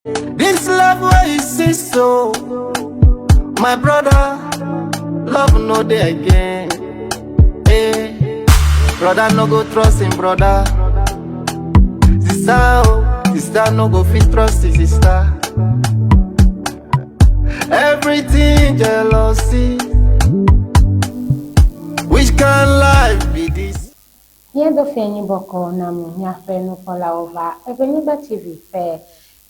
This love wey you see so, my brother, love no dey again. Hey, brother no go trust him brother. Sister, oh, sister no go fit trust his sister. Everything jealousy. Which kind life be this? Míedo fiẽnyi bɔkɔɔ na mi míaƒe nukpɔlawo va Eʋenyigba TV ƒe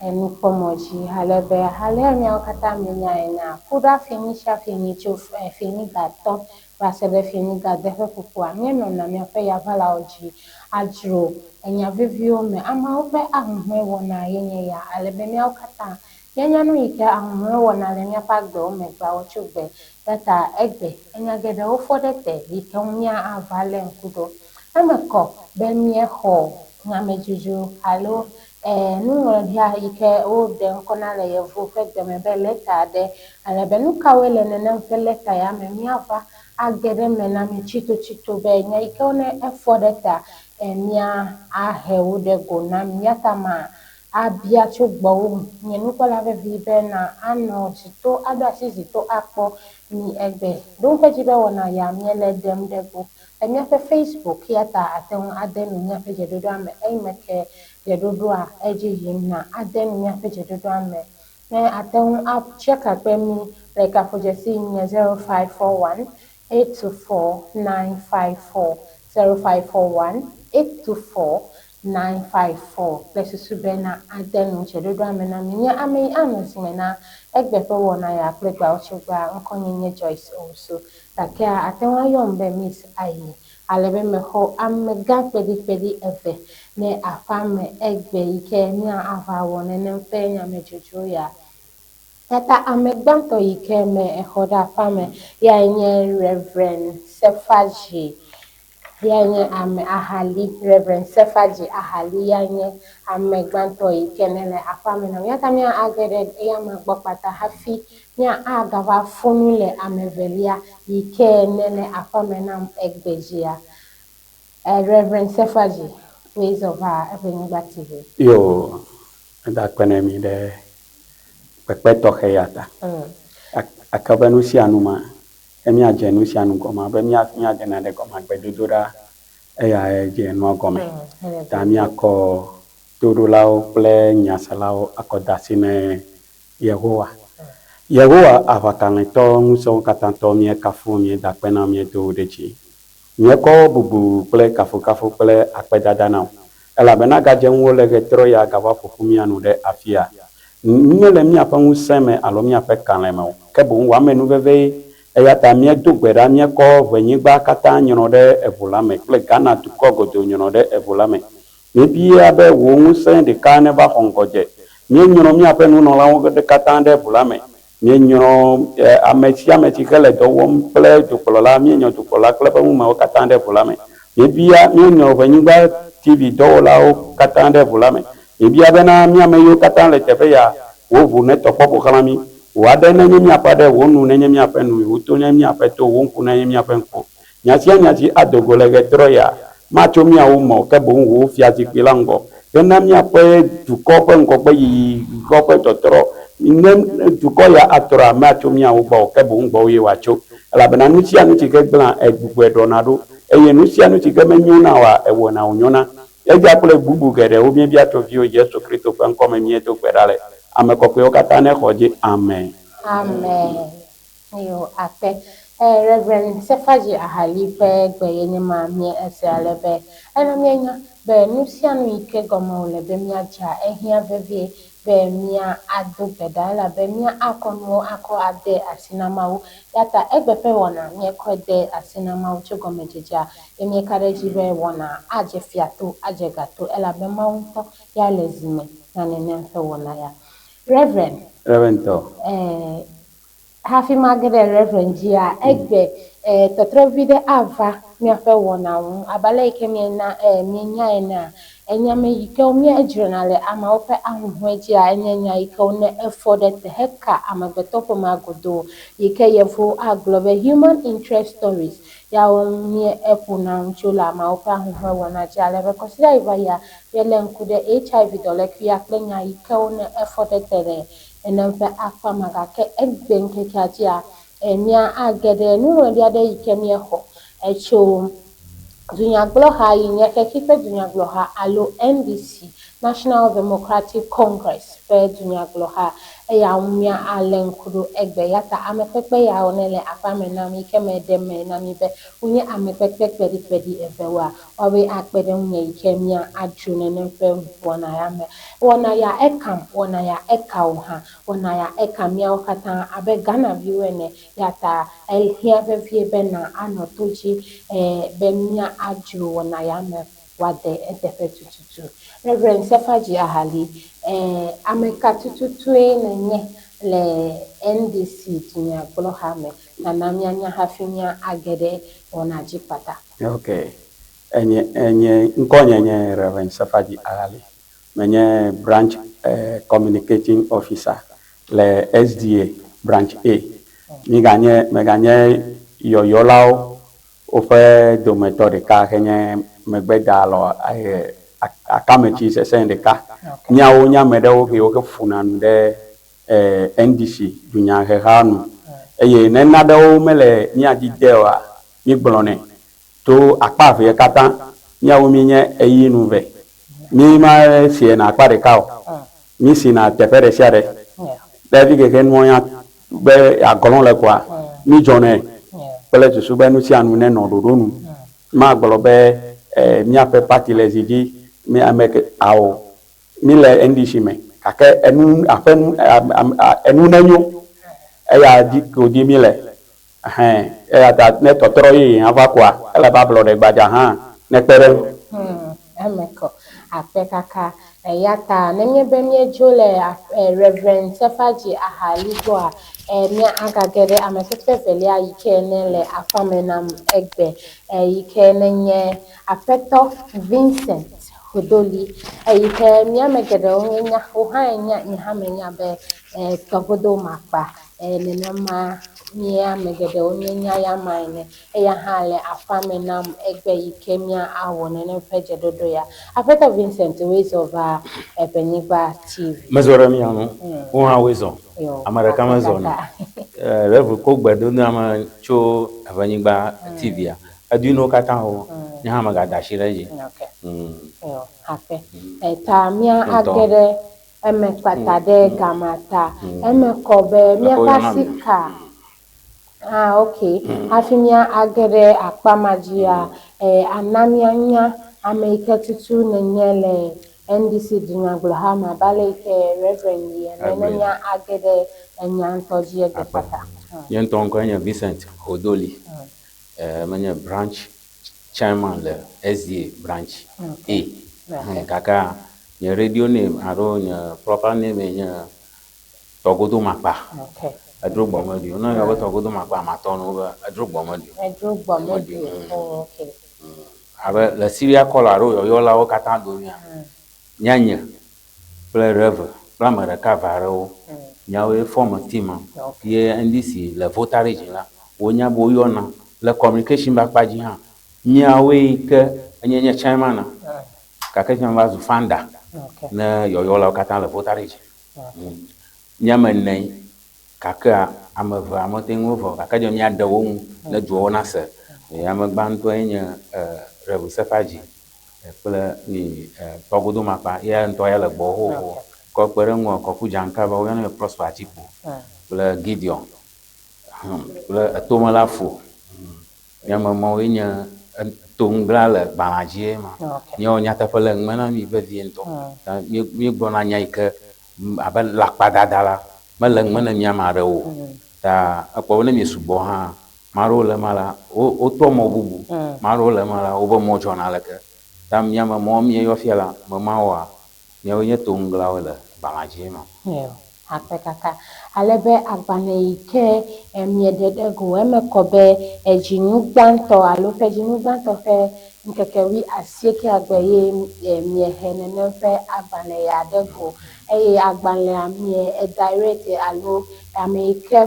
nukpɔmɔ dzi ale be alea miawo katã mienya enea, ku ɖa fiẽnyi sia fiẽnyi tso fiẽnyi ga atɔ̃ va se ɖe fiẽnyi ga ade ƒe ƒoƒoa, míenɔna míaƒe yaʋalawo dzi adzro enya veviwo me. Ameawo ƒe ahuhɔ̃e wɔna ye nye ya ale be míawo katã míanya nu yi ke ahuhɔ̃e wɔna le míaƒe agbewo me gbeawo tso gbe Eya ta egbe enya geɖewo fɔ ɖe te yi ke ŋu míava lé ŋku ɖo. Eme kɔ be míexɔ nyamedzodzro alo nuŋlɔɖia yi ke woɖe ŋkɔ na le yevuwo ƒe gbe me be lɛta aɖe. Ale be nu kawoe le nenem ƒe lɛta ya me? Míava age ɖe eme na mi tsitotsito be nya yi ke ne efɔ ɖe tea, míahe wo ɖe go na mi. Eya ta ma Abia tso gbɔwò, nye nukpɔla vevi, be na anɔ zito aɖo asi zito akpɔ mi egbe. Ɖo ŋku edzi be wɔna ya míele ɖem ɖe go le míaƒe Facebook ya ta àte ŋu ade nu míaƒe dzeɖoɖoa me eyime ke dzeɖoɖoa edzi yim na ade nu míaƒe dzeɖoɖoa me. Ne àte ŋu atsia ka kpe mí le kaƒodzesi nye 0541 824 954, 0541 824 954 kple susu be na ade nu dzeɖoɖoa me na mi. Nye ame yi anɔ zi me na egbe ƒe wɔna ya kple gbeawotsyogba. Ŋkɔnye nye Joyce Owusu. Gakea àte ŋu ayɔm be Miss Ayi. Ale be mexɔ amegã kpeɖikpeɖi eve ne aƒea me egbe yi ke mía ava wɔ nenem ƒe nyamedzodzro ya. Eyata ame gbãtɔ yi ke me exɔ ɖe aƒea me yae nye Rev. Sefadzi Yae nye ame Ahali, Rev. Sefadzi Ahali yae nye ame gbãtɔ yi ke nele aƒea me nam. Eyata mía age ɖe eyama gbɔ kpata hafi mía agava fo nu le ame evelia yi ke nele aƒea me nam egbe dzia. Rev. Sefadzi, woe zɔ va eƒe nyigba TV. Yo, meda akpe ne mi ɖe kpekpe tɔxɛ ya ta. Ake be nusianu ma, Ke míadze nu sia nu gɔme abe mía míadze nane gɔme gbedodoɖa eyae dze nua gɔme. Ta míakɔ toɖolawo kple nyaselawo akɔ de asi ne Yehowa. Yehowa aʋakalẽtɔ ŋusẽwo katã tɔ míekafu wò, míeda akpe na wò, míedo wò ɖe dzi. Míekɔ bubu kple kafukafu kple akpedada na wò, elabena gadze ŋuwò le ɣetrɔ ya gava ƒo ƒu mía nu ɖe afia. Míele míaƒe ŋusẽ me alo míaƒe kalẽ me o, ke boŋ wò amenuvevee. Eya ta míedo gbe ɖa, míekɔ ʋenyigba katã nyrɔ ɖe eŋu la me kple Ghana dukɔ godoo nyrɔ ɖe eŋu la me. Míebia be wò ŋusẽ ɖeka neva xɔ ŋgɔ dze. Míenyrɔ míaƒe nunɔlawo katã ɖe eŋu la me. Míenyrɔ ame sia ame si ke le dɔ wɔm kple dukplɔla, míenyɔ dukplɔla kple eƒe ŋumewo katã ɖe ʋu la me. Míebia, míenyɔ Ʋenyigba TV dɔwɔlawo katã ɖe ʋu la me. Míebia bena mía ame yiwo katã le teƒe ya, wò ʋu netɔ kpɔ ƒo xlã mí. Wò aɖe nenye míaƒe aɖe, wò nu nenye míaƒe nu, wò to nenye míaƒe to, wò ŋku nenye míaƒe ŋku. Nya sia nya si ado go le ɣetrɔ ya matso míawo me o, ke boŋ wò fiazikpui la ŋgɔ, hena míaƒe dukɔ ƒe ŋgɔgbeyiyi ɣe ƒe tɔtrɔ. Ne dukɔ ya atrɔa, matso míawo gbɔ o, ke boŋ gbɔwò ye wòatso. Elabena nu sia nu si ke gblẽa, ègbugbɔe ɖɔna ɖo, eye nu sia nu si ke menyona oa, èwɔna wònyona. Eya kple bubu geɖewo míebia tso Viwò Yesu Kristo ƒe ŋkɔ me míedo gbe ɖa le. Ame kɔkɔewo katã nexɔ edzi. Amen. Amen. Eyo akpe. Eh, Rev. Sefaji Ahali ƒe gbe ye nye ma mie ese ale be ena míenya be nusianu yi ke gɔme wòle be míadzea, ehiã vevie be mía ado gbe ɖa elabe mía akɔ nuwo akɔ ade asi na Mawu. Eyata egbe ƒe wɔna míekɔe de asi na Mawu tso gɔmedzedzea ye míeka ɖe edzi be wɔna adze fia to, adze ga to elabe Mawu ŋutɔ ya le zi me na nenem ƒe wɔna ya. Rev. Rev. Eh, Hafi mage ɖe Reverend dzia, egbe e, tɔtrɔ vi ɖe ava míaƒe wɔna ŋu. Abe ale yi ke miena e, mienya enea, Enya me yi ke míedzrana le ameawo ƒe ahuhɔ̃e dzia enye nya yi ke ne efɔ ɖe te heka amegbetɔƒomea godoo yi ke yevuwo agblɔ be human interest stories yawo ŋu míeƒona nu tso le ameawo ƒe ahuhɔ̃e wɔna dzi ale be kɔsiɖa yi va yia, míelé ŋku ɖe HIV dɔlékuia kple nya yi ke ne efɔ ɖe te le nenem ƒe akpa ma gake egbe ŋkekea dzia, mía age ɖe nuŋlɔɖi aɖe yi ke míexɔ tso Dunyagblɔha yi nye xexi ƒe dunyagblɔha alo NDC, National Democratic Congress, ƒe dunyagblɔha. Eya ŋu mía alé ŋku ɖo egbe. Eyata amekpekpe yawo ne le aƒea me nam yi ke meɖe eme na mí be wonye amekpekpe kpeɖikpeɖi evewoa, woawoe akpe ɖe ŋunye yi ke mía adzro nenem ƒe wɔna ya me. Wɔna ya ekam, wɔna ya eka wò hã, wɔna ya eka míawo katã abe Ghanaviwo ene. Eya ta ehiã vevie be na anɔ to dzi be mía adzro wɔna ya me wòade eteƒe tututu. Rev. Sefadzi Ahali, Ẽ, ameka tututue nènye le NDC dunyagblɔha me? Nana míanya hafi mía age ɖe wɔna dzi kpata. Ok. Enye, enye, ŋkɔnye nye Rev. Sefadzi Ahali. Menye Branch Communicating Officer le SDA Branch A. Míganye, meganye yɔyɔlawo woƒe dometɔ ɖeka henye megbedalɔ akametsi sesẽ ɖeka. Míawo nye ame ɖewo kewo ke ƒona nu ɖe NDC dunyaheha nu eye ne naɖewo mele mía dzi de oa, mígblɔnɛ to akpa evea katã. Míawo míenye ɣeyiɣi nu ve. Mí ma siena akpa ɖeka o. Mí sina teƒe ɖe sia ɖe. Ɖe fi keke nua nya be yeaglɔ̃ le koa, mí dzɔnɛ kple susu be nu sia nu nenɔ ɖoɖo nu. Magblɔ be míaƒe party le zi dzi, mí ame ke, ao. Mí le NDC me gake enu aƒe nu enu nenyo eya dzi ko dzi mí le. Ɛhɛn, eya ta ne tɔtrɔ yeye hã va koa, ele be ablɔɖe gbadza hã nekpe ɖe eŋu. Hum, eme kɔ. Akpe kaka. Eya ta nenye be míedzo le Rev. Sefadzi Ahali gbɔa, mía agage ɖe ame kpekpe evelia yi ke ne le aƒea me nam egbe, yi ke nenye Aƒetɔ Vincent Hodoli, yi ke mía ame geɖewo míenya, wò hã ènya, nye hã menya be tɔgodo makpa Nenema mía ame geɖewo míenya ya ma ene. Eya hã le aƒea me nam egbe yi ke mía awɔ nenem ƒe dzeɖoɖo ya. Aƒetɔ Vincent, woe zɔ va Eʋenyigba TV. Mezɔ ɖe mia ŋu, wò hã woe zɔ. Ame ɖeka mezɔ na. Rev ko gbe do nam tso Eʋenyigba TV-a. Edoe na wo katã xoxo. Nye hã megada asi ɖe edzi. Akpe. Ta mía age ɖe Eme kpata ɖe gama ta. Eme kɔ be míaƒe asi ka. Ah, ok. Hafi mía age ɖe akpa ma dzia, eh, ana míanya ame yi ke tutu nènye le NDC dunyagblɔha me abe ale yi ke Reverend yi ene ne mía age ɖe enya ŋutɔ dzi egbe kpata. Nye ŋutɔ ŋkɔe nye Vincent Hodoli. Eh, menye branch chairman le SDA branch A. Gake nye radio name alo nye proper name nye Tɔgodo Makpa. Edro gbɔ meɖi o. Ne eyɔ be Tɔgodo Makpa, matɔ na wo be edro gbɔ meɖi o. Edro gbɔ meɖi o. Ok. Abe le Syria kɔla alo yɔyɔlawo katã domea, míanye kple Rev kple ame ɖeka eve aɖewo, míawoe form team ma. Ye NDC le Volta region la, wonya be woyɔna le communication be akpa dzi hã, míawoe ke enye nye chairman na. Gake fifia meva zu founder ne yɔyɔlawo katã le Volta region. Mía ame ene gakea ame evea mete ŋu vɔ o gake edze be míaɖe wo ŋu ne duawo nase. Ame gbãtɔe nye Rev Sefaji kple mi tɔgodo makpa eya ŋutɔ ya le gbɔ xoxo. Kɔ kpe ɖe eŋua Kɔku Dzankaba woyɔnɛ be Prosper Atikpo kple Gideon kple Etomela Fo. Mía ame mawoe nye toŋgla le gbalẽa dzie ma. Míawo nyateƒe le ŋme na mí vevie ŋutɔ. Míegblɔna nya yi ke abe lakpadada la mele ŋme na mía ame aɖewo o. Ta ekpɔ be ne míesugbɔ hã, ame aɖewo le ema la, wotoa mɔ bubu. Ame aɖewo le ema la, woƒe mɔ dzɔna aleke. Ta mía me mɔ míeyɔ fia la, ame mawoa, míawoe nye toŋglawo le gbalẽa dzi ma. Akpe kaka. Ale be agbalẽ yi ke mieɖe ɖe go, eme kɔ be dzinu gbãtɔ alo ƒedzinu gbãtɔ ƒe. ŋkeke wui asiekɛa gbe ye miehe nenem ƒe agbalẽ ya ɖe go eye agbalẽa mie direct alo ame yi ke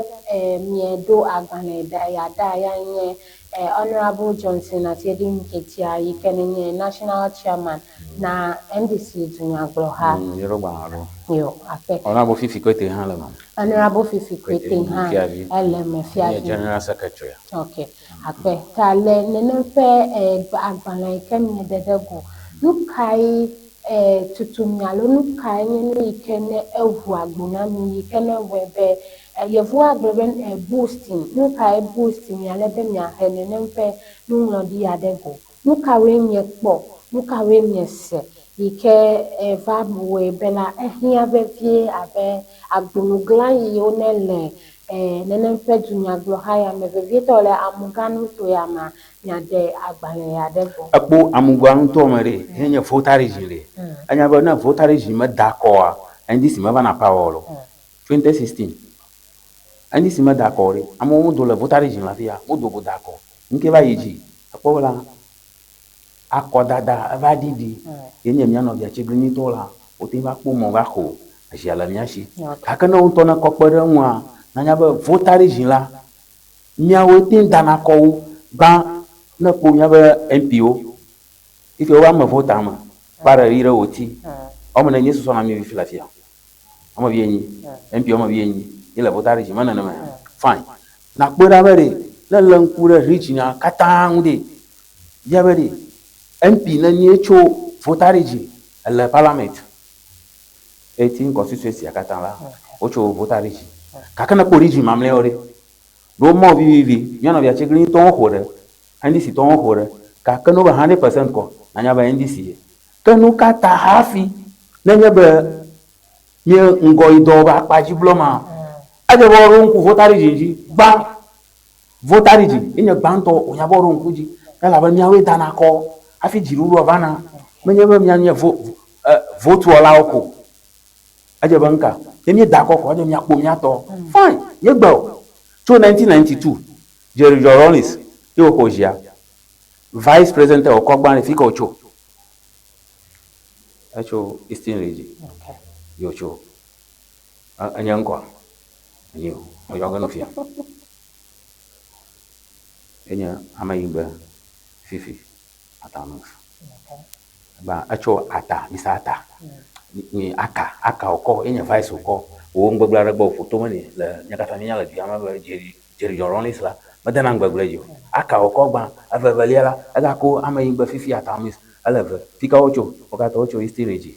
mieɖo agbalẽ ya ɖa ya nye Honourable Johnson Asiedu Nketia yi ke nenye National Chairman na NDC dunyagblɔha. Míeɖo gbalẽa ɖo. Yo, akpe. Honourable Fifi Kwete hã le eme. Honourable Fifi Kwete hã ele eme, fiavi. Enye General Secretary. Ok. Akpe. Ta le nenem ƒe agbalẽ yi ke mieɖe ɖe go, nu kae tutu mi alo nu kae nye nu yi ke ne eʋu agbo na mi yi ke ne wɔe be yevuwo agblɔ be boosting, nu kae boost mi ale be miahe nenem ƒe nuŋlɔɖi ya ɖe go? Nu kawoe miekpɔ, nu kawoe miese yi ke va wɔe be la ehiã vevie abe agbonuglãyiwo ne le nenem ƒe dunyagblɔha ya me, vevietɔ le Amuga nuto ya mea, miaɖe agbalẽ ya ɖe go. Ekpo Amuga nutoa me ɖe, ye nye Volta Region ɖe. Enya be ne Volta Region meda akɔ oa, NDC mevana power o. 2016, NDC meda akɔ o ɖe, amewo medo le Volta Region le afi ya, wodo go da akɔ. Ŋke va yi dzi, ekpɔ be la, akɔdada eva ɖiɖi, ye nye mía nɔvia Tsiglinitɔwo la, wote va kpɔ mɔ va xo Ezia le mía si. Gake ne wò ŋutɔ nèkɔ kpe ɖe eŋua, nanya be Volta Region la, míawoe te ŋu dana akɔ wu gbã ne èkpɔ míaƒe MP-wo. Fifia wobe ame Volta me kpa ɖe ɣi ɖe wò ti. Woame nenyi susɔ na mí fifi le afia? Woame wuienyi. MP woame wuienyi ye le Volta Region, me nenemaea? Fine. Nàkpɔe ɖa be ɖe ne èlé ŋku ɖe region-a katã ŋu ɖe, bia be ɖe MP nenie tso Volta Region le parliament? 18 constituency sia katã la, wotso Volta Region. Gake ne kpɔ region mamlɛawo ɖe, ɖewo mɔ vivivi, mía nɔvi atiglinyi tɔwo xo ɖe, NDC tɔwo xo ɖe, gake ne wobe 100% kɔ, nanya be NDC ye. Ke nu ka ta hafi nenye be mía ŋgɔyidɔwo be akpa dzi gblɔ ma, edze be woaɖo ŋku Volta Region dzi gbã. Volta Region ye nye gbãtɔ wònya be woaɖo ŋku dzi elabe míawoe dana akɔ hafi dziɖuɖua vana. Menye be míanye vo votuwɔlawo ko. Edze be nuka? Ne míeda akɔ ko, edze be míakpɔ mía tɔ. Fine, míegbe o. Tso 1992, Jerry John Rawlings ye wòxɔ zia. Vice President wòkɔ gbã ɖe, fi ka wòtso? Etso Eastern Region ye wòtso. Enye ŋkɔa? Enye o. Meyɔ ge nɔ fia. Enye ameyigbe fifi Atta Mills. Gbã etso ata, misa ata. Nyi aka, aka wòkɔ, ye nye vice wòkɔ. Wò ŋgbegble aɖe gbɔ wòƒo tome nɛ le mía katã míenya le dua me be Jerry, Jerry John Rawlings la, medena ŋgbegble dzi o. Aka wòkɔ gbã. Evevelia la, egako ameyigbe fifi Atta Mills. Ele eve. Fika wotso? Wo katã wotso Eastern Region.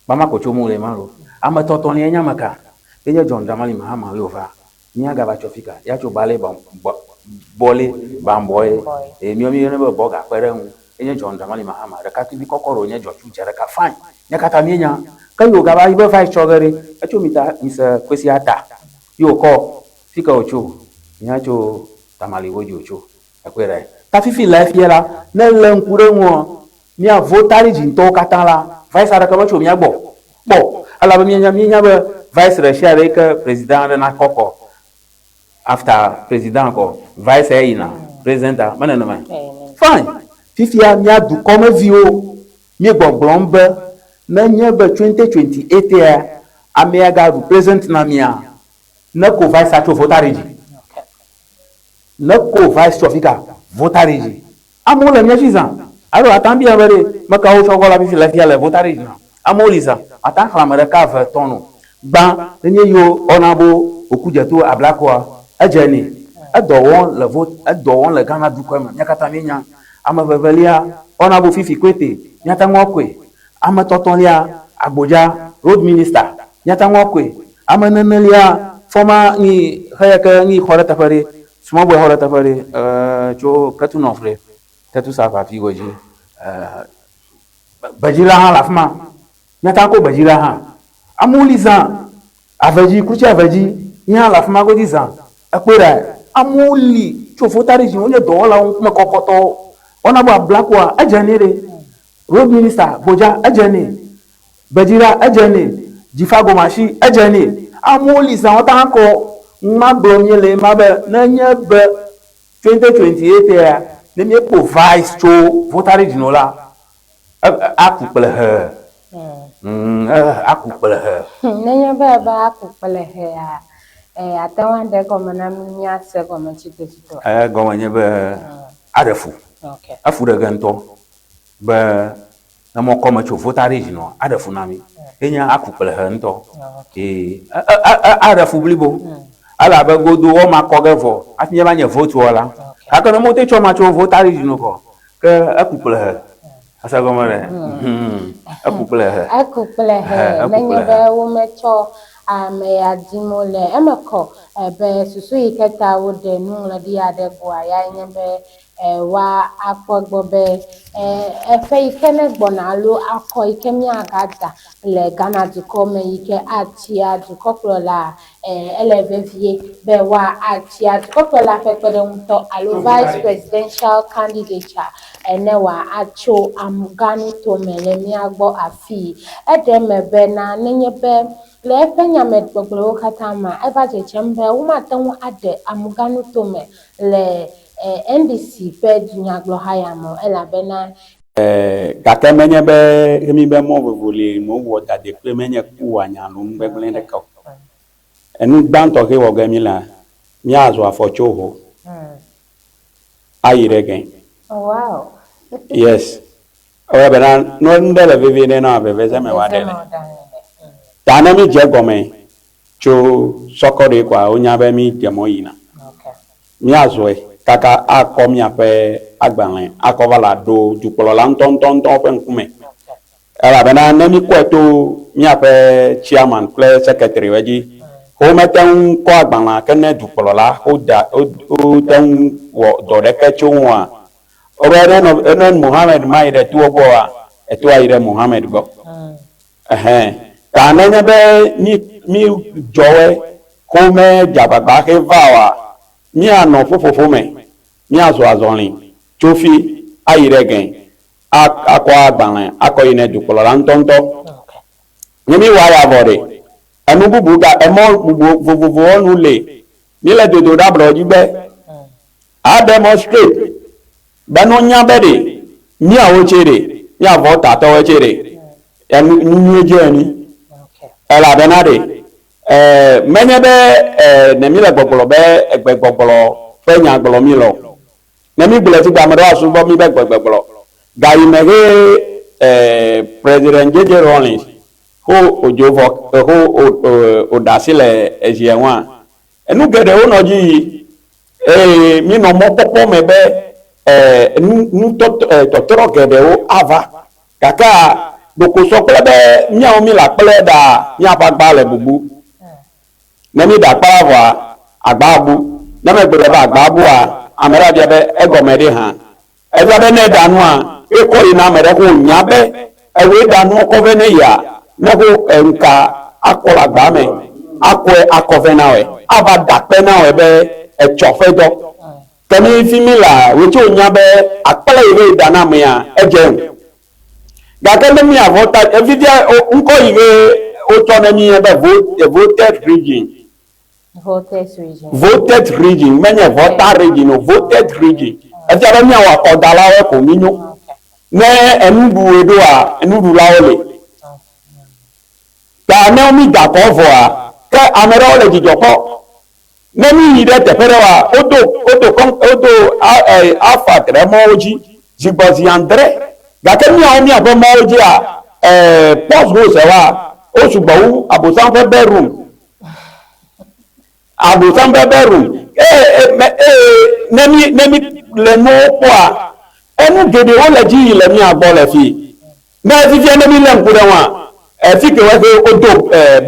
Bamako tso mu le ma lo. Ame tɔtɔlia nye ame ka? Ye nye John Dramani Mahama ye wòva. Mía gava tso fika? Ya tso Bale Bɔle Bambɔe. Eye míawo míeyɔnɛ be Bɔga kpe ɖe eŋu. Ye nye John Dramani Mahama. Ɖekakpuivi kɔkɔ ɖe wònye, dzɔtsu dze ɖeka fine. Mía katã míenya. Ke yi wògava yi be vice tsɔ ge ɖe, etso mita mise Kwesi Ata ye wòkɔ. Fika wòtso? Mía tso Tamale godzi wòtso. Ekpɔe ɖae. Ta fifi le fia la, ne èlé ŋku ɖe eŋua, mía Volta Region tɔwo katã la, vice aɖeke metso mía gbɔ kpɔ o. Elabe míenya, míenya be vice ɖe sia ɖe yi ke president aɖe nakɔ kɔ, after president kɔ, vice ya yina president-a, me nenemae? Fine. Fifia mía dukɔmeviwo míegbɔgblɔm be nenye be 2028 ya amea gaɖu president na mía, neko vice-a tso Volta Region. Ne ko vice tso afika, Volta Region. Amewo le mía dzi zã. Alo ate ŋu abia be ɖe, me kawo tsɔ gbɔ le afi si le fia le Volta Region? Amewo li zã. Ate ŋu axlẽ ame ɖeka, eve, etɔ̃ no. Gbã, ne míeyi wo Honourable Okudzeto Ablakɔa, edze nɛ. Edɔ wɔm le Vo, edɔ wɔm le Ghana dukɔe me. Mía katã míenya. Ame vevelia, Honourable Fifi Kwete, míate ŋu akɔe. Ame tɔtɔlia, Agbodza, Road Minister, míate ŋu akɔe. Ame nenelia, former nyi xeye ke nyi xɔ ɖe teƒe ɖe, small boy xɔ ɖe teƒe ɖe, tso Ketu North ɖe, Ketu South afi godzi. Gbedzila hã le afi ma. Míate ŋu akɔ gbedzila hã. Amewo li zã. Avedzi, klutsi avedzi, yi hã le afi ma godzi zã. Ekpɔe ɖa, amewo li tso Volta Region, wonye dɔwɔlawo ŋkume kɔkɔtɔwo. Wɔna be Ablakɔa, edze nɛ ɖe. Road Minister, Gbodza, edze nɛ. Gbedzila, edze nɛ. Dzifa Gomasi, edze nɛ. Amewo li zã woate ŋu akɔ. Ŋma gblɔ mie le ema be nenye be 2028 ya. Ne míekpɔ vice tso Volta Region o la, aku kple he. Aku kple he. Nenye be ebe aku kple hea, ate ŋu aɖe egɔme na mí míase egɔme tsitotsitoa? Egɔme nye be aɖe fu. Efu ɖe ge ŋutɔ be ne mɔkɔ me tso Volta Region oa, aɖe fu na mí. Ye nye aku kple he ŋutɔ. Ee, aɖe fu blibo. Elabe godo wɔma kɔ ge vɔ hafi míava nye vote wɔla. Gake ne wote tsɔ ma tso Volta Region o kɔ, ke eku kple he. Ese gɔme ɖe? Eku kple he. Eku kple he. Nenye be wometsɔ ame ya dim wole. Eme kɔ be susu yi ke ta woɖe nuŋlɔɖi aɖe goa yae nye be woakpɔ egbɔ be eƒe yi ke ne gbɔna alo akɔ yi ke míagada le Ghana dukɔ me yi ke atia dukɔkplɔla, ele vevie be woatia dukɔkplɔla ƒe kpeɖeŋutɔ alo vice presidential candidate ne wòatso Amuga nutome le mía gbɔ afii. Eɖe eme bena nenye be le eƒe nyamegbɔgblɔwo katã mea, eva dzedzem be womate ŋu aɖe Amuga nutome le NDC ƒe dunyagblɔha ya me o elabena Gake menye be emi be mɔ vovo li mewɔ dadekpe menye ku wɔ nya alo nugbegblẽ ɖeke o. Enu gbãtɔ ke wɔ ge mi lea, míazɔ afɔ tso ho ayi ɖe ge. Wow. Yes. Ewɔe bena ne nuɖe le vevie ɖe na veve me wa ɖe le. Ta ne mi dze gɔme tso sɔkɔ ɖe koa wonya be mi dze mɔ yina. Míazɔe kaka akɔ míaƒe agbalẽ akɔ va la ɖo dukplɔla ŋutɔŋutɔŋutɔ ƒe ŋkume. Elabena ne míkɔe to míaƒe chairman kple secretary wo dzi, womete ŋu kɔ agbalẽa ke ne dukplɔla woda wote ŋu wɔ dɔ ɖeke tso ŋua, wobe ne nɔ ne Mohammed ma yi ɖe toa gbɔa, etoa yi ɖe Mohammed gbɔ. Ɛhɛn. Ta nenye be mí mí dzɔwɔe xome dze agbagba xe va oa, míanɔ ƒuƒoƒo me, míazɔ azɔli tso fi ayi ɖe gɛ, akɔ agbalẽ akɔ yi ne dukplɔla ŋutɔŋutɔ. Ne míwɔ eya vɔ ɖe, enu bubu ga emɔ bubu vovovowo nu le. Míle dodo ɖe ablɔ dzi be a demonstrate be ne wonya be ɖe míawo tse ɖe míavɔ tatɔwo tse ɖe enu nu nyuie dze mí. Elabena ɖe menye be ne míle gbɔgblɔ be egbegbɔgblɔ ƒe nya gblɔ mí le o. Ne mígblɔe figbe ame ɖewo asubɔ mí be gbegbɔgblɔ. Gayime he President JJ Rawlings ho odzo vɔ ho oɖe asi le ezia ŋua, enu geɖewo nɔ dzi yi eye míenɔ mɔkpɔkpɔ me be nu nu tɔtrɔ geɖewo ava. Gakea ɖeko sɔ kple be míawo míle akple ɖaa míaƒe agba le bubu. Ne míɖe akpala vɔa, agba abu. Ne megblɔe be agba bua, ame ɖe abia be egɔme ɖe hã. Efia be ne eɖa nua, ekɔ yina ame ɖe ko nya be ewoe ɖa nua kɔ vɛ ne yea, ne ko ŋka akɔ le agba me akɔe akɔ vɛ na wɔe, ava da akpe na wɔe be etsɔ ƒe dɔ. Ke mi fi mi lea, wòe tse wònya be akple yi be ɖa na amea, edze ŋu. Gake ne mia vɔta, efifia ŋkɔ yi be wotsɔ ne mi be voted region. Voted region. Voted region, menye Volta region o, voted region. Efia be míawɔ akɔdalawo ko mínyo. Ne enuɖuwoe ɖoa, enuɖulawo le. Ta ne mí da akɔ vɔa, ke ame ɖewo le dzidzɔ kpɔ. Ne mí yi ɖe teƒe ɖe wa, wodo wodo kɔn wodo asphalt ɖe mɔwo dzi zi gbɔ zi adre. Gake míawo míaƒe mɔwo dzia, potholes wa, wo sugbɔ wu Abosam ƒe bedroom. Abosam ƒe bedroom. Eye me eye ne mí ne mí le nuwo kpɔa, enu geɖewo le dzi yi le mía gbɔ le fi. Ne fifia ne mí lé ŋku ɖe ŋua, efi ke wohe wodo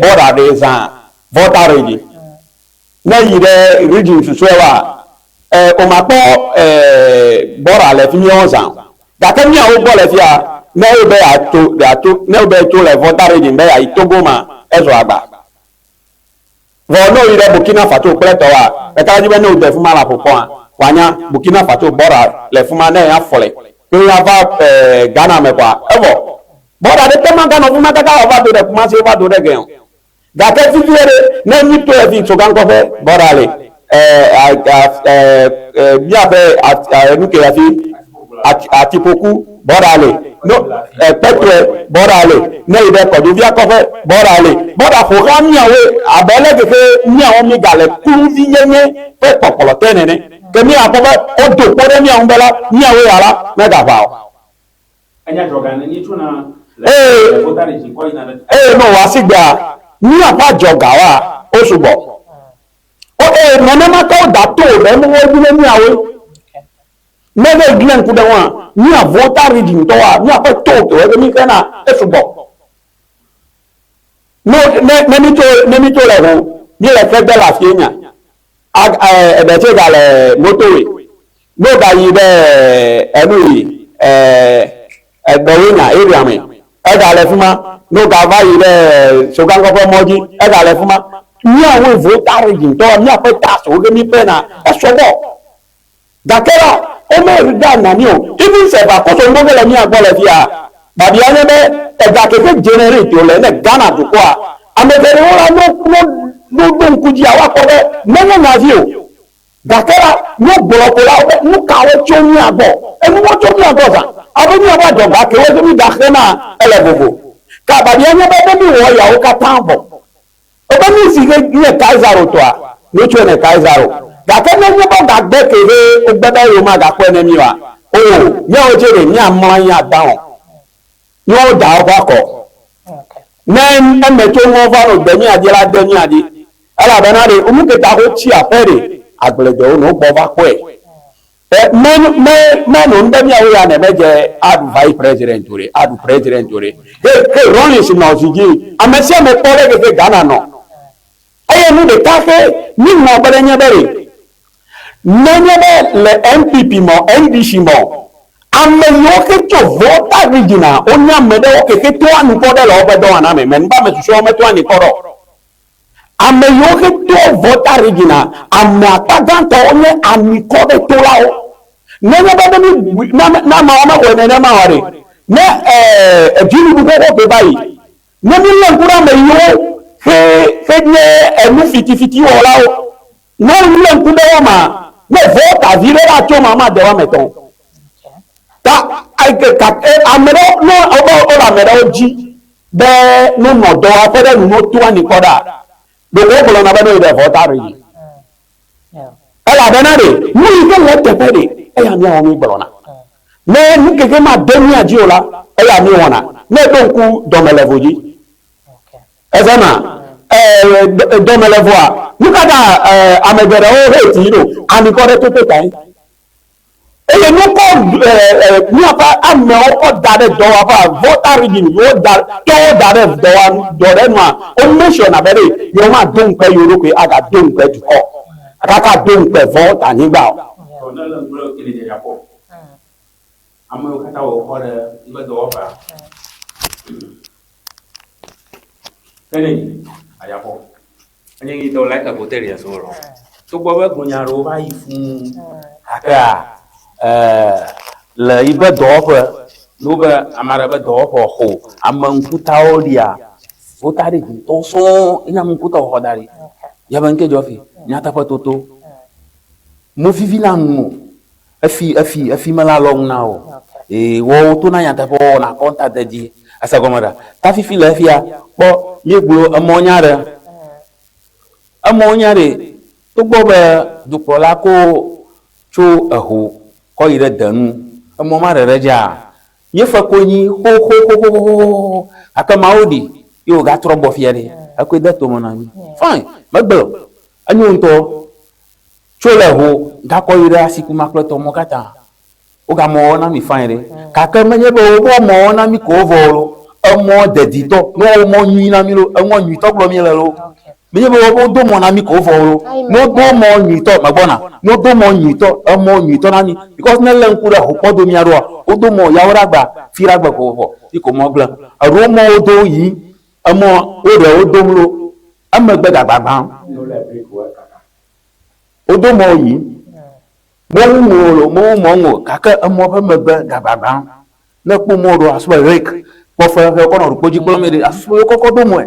border ɖe zã Volta region. Ne yi ɖe region susɔewoa, womakpɔ border le fi mi zã o. Gake míawo gbɔ le fia, ne wobe yeato yeato ne wobe tso le Volta region be yeayi Togo ma, ezɔ agba. Vɔ ne woyi ɖe Burkina Faso kple tɔwoa, ɖeka dzi be ne wode fi ma le aƒo kpɔa, woanya Burkina Faso border le fi ma ne ya fɔle ke ya va Ghana me kɔa, evɔ. Border ɖeke maganɔ fi ma kaka wòava do ɖe Kumasi wova do ɖe gɛ o. Gake fifia ɖe, ne mí to efi tso gankɔƒe border le míaƒe enu ke hafi atiƒoku bɔɖa le, no kpetɔe bɔɖa le, ne yi ɖe kɔdovia kɔƒe bɔɖa le, bɔɖa ƒo xlã míawoe abe ale keke míawo míegale kluvinyenye ƒe kpɔkplɔ te nene. Ke míakpɔ be wodo kpo ɖe mía ŋu be la, míawoe ya la, megaʋã o. Eye eye ne wòwɔ asigbea, míaƒe adzɔgawoa, wo sugbɔ. O eye nenema ke woda to ɖe nuwo dzi ne míawoe. Ne ɖe gblẽ ŋku ɖe ŋua, mía Volta Region tɔwoa, míaƒe to ke be míxena esugbɔ. Ne ne ne mítso ne mítso le ho, míele xe de le afie nya. A eɖe tse gale motorway. Ne wogayi ɖe enu yi e eɖɔwoe nya area me, egale fi ma. Ne wogava yi ɖe Sogankɔ ƒe mɔ dzi, egale fi ma. Míawoe Volta Region tɔwoa, míaƒe tax wo ke míkpena esɔgbɔ. Gake la, wome da na mí o. Even se va kɔsɔ ŋgɔ ge le mía gbɔ le fia, babia nye be ega ke ke generate wòle ne Ghana dukɔa, ame geɖewo la no no no ɖo ŋku dzia woakpɔ be menye nya vi o. Gake la, no gblɔ ko la wobe nukawo tso mía gbɔ? Enuwo tso mía gbɔ zã. Abe míaƒe adzɔga kewo ke mí da xena ele vovo. Ka babia nye be ne mí wɔ eyawo katã vɔ, Wobe nu si ke nye Kaisaro tɔa, míetsɔe ne Kaisaro. Gake ne nye be wogagbe ke he wogbe be yewomagakpɔe ne mí oa, oo, míawo tse ɖe míamlɔ anyi adã o. Ne woda woƒe akɔ. Ne emetsonuwo va nɔ gbe mía dzi la, de mía dzi. Elabena ɖe nu ke ta wotsi aƒe ɖe agbledewo ne wogbɔ va kpɔe. Me me me no be miawo ya ne me dze aɖu vice president o ɖe, aɖu president o ɖe. He he Rawlings nɔ zi dzi, ame sia ame kpɔ ɖe keke Ghana nɔ. Eye nu ɖeka xe mi ŋlɔ be ɖe nye be ɖe, nenye be le NPP mɔ, NDC mɔ, ame yiwo ke tso Volta region a, wonye ame ɖewo keke toa nukpɔ ɖe le woƒe dɔwɔna me, me nu be ame susɔewo metoa nukpɔ ɖe o. Ame yiwo ke to Volta Region a, ame akpa gãtɔ wonye amikɔɖetolawo. Nenye be ne mi bui, ne ne ameawo mewɔe nenema oa ɖe, ne e dziɖuɖu xoxo ke va yi, ne mi lé ŋku ɖe ame yiwo xe xe nye enu fitifiti wɔlawo, ne wo lé ŋku ɖe wo mea, ne Volta vi ɖe va tso mea, made wo ame etɔ̃. Ta e ame ɖewo ne wobe wole ame ɖewo dzi be ne wonɔ dɔwɔƒe ɖe nu ne woto ani kpɔ ɖa, ɖeko wogblɔna be ne yeɖe vɔ ta ɖe dzi. Elabena ɖe nu yi ke le eteƒe ɖe, eya míawɔ mígblɔna. Ne nu keke made mía dzi o la, eya míewɔna. Ne èɖo ŋku dɔmelevo dzi, ezema dɔmelevoa, nu ka ta ame geɖewo hate yi ɖo ami kɔ ɖe toto tae? Eye nukɔ míaƒe amewo kɔ da ɖe dɔwɔƒea, Volta Region yewo da tɔwo da ɖe dɔwɔ dɔ ɖe nua, wo mention abe ɖe yewo ma do ŋukpe yewo ɖokui aga do ŋukpe dukɔ kaka do ŋukpe Volta nyigba o. Tɔ ne le ŋku ɖe kele dzedza kpɔ. Amewo katã wɔ xɔ ɖe yiƒe dɔwɔƒea. Kennedy Agyapong. Enye ŋutɔ like hotel so lɔ. Togbɔ be gbonya ɖewo va yi fũu gakea le yiƒe dɔwɔƒe ne wobe ame aɖe ƒe dɔwɔƒe xo ame ŋkutawo lia wota ɖi ŋutɔ sɔŋ enye ame ŋkutawo xɔ da ɖi. Yabe ŋke dzɔ fi nyateƒe toto. Movivi na nu o. Efi efi efi mele alɔ ŋu na o. Ee wɔwo to na nyateƒe wɔna kɔnta de dzi. Ese gɔme ɖa. Ta fifi le efia kpɔ míegblɔ emɔ nya ɖe. Emɔ nya ɖe togbɔ be dukplɔla ko tso eho kɔ yi ɖe denu emɔ ma ɖe ɖe dzia míefe konyi xoxoxoxoxoxo gake Mawu ɖi ye wògatrɔ gbɔ fia ɖe ekɔe de tome na mí. Fine megblɔ enyo ŋutɔ. Tso le ho gakɔ yi ɖe asikuma kple tɔmɔ katã. Woga mɔ na mi fine ɖe. Gake menye be woƒe mɔ na mi ko vɔ o lo. Emɔ deditɔ, ne wowo mɔ nyui na mi lo, emɔ nyuitɔ gblɔ mi le lo. Menye be woƒe wodo mɔ na mi ko vɔ o lo. Ne wodo mɔ nyuitɔ, megbɔna. Ne wodo mɔ nyuitɔ, emɔ nyuitɔ na mi. Because ne lé ŋku ɖe hokpɔdomia ɖoa, wodo mɔ yawo ɖe agba, fi ɖe agbe ko vɔ, fi ko mɔ gblẽ. Eɖewo mɔ wodo yi, emɔ woɖe wodom lo. Emegbe gagbagbã. Wodo mɔ yi. Mewu ŋu o, mewu mɔ ŋu o, gake emɔ ƒe megbe gagbagbã. Ne ekpɔ mɔ ɖoa, asu be rek kpɔ fe xe kɔ nɔ ɖukpo dzi kplɔm ɖe, asusu be wokɔkɔ do mɔe.